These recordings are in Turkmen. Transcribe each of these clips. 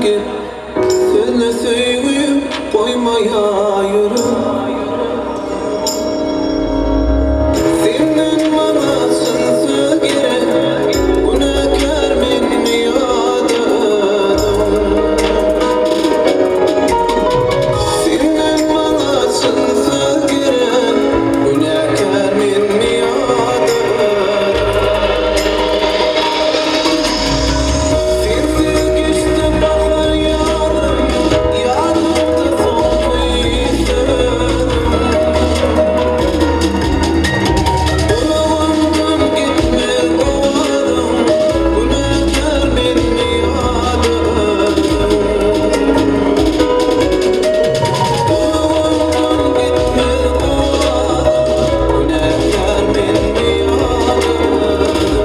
Gep sözle söýgim goýmaýa ýürek. Senden maňa çyn söz gerek, Günäkär menmi ýa-da özüň? Senden maňa çyn söz gerek, Günäkär menmi ýa-da özüň? Sensiz geçdi bahar ýazym, Ýadymda soňky sözüň. Gulagymdan gitmez owazyň, Günäkär menmi ýa-da özüň? Gulagymdan gitmez owazyň, Günäkär menmi ýa-da özüň?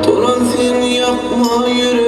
Dolan sen ýakma ýüregimi.